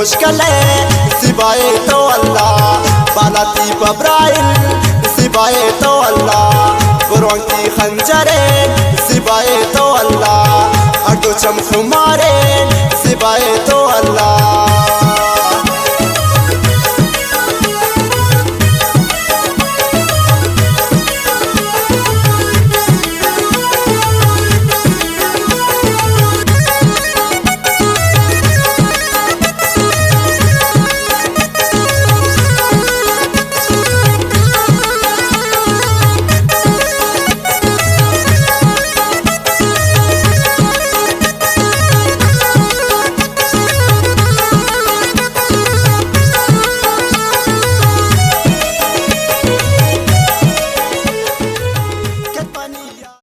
اشکلے سبائے تو اللہ، بالاتی پبرائل سبائے تو اللہ، برونکی خنجرے سبائے تو اللہ، ہر دو چم خمارے سبائے تو اللہ،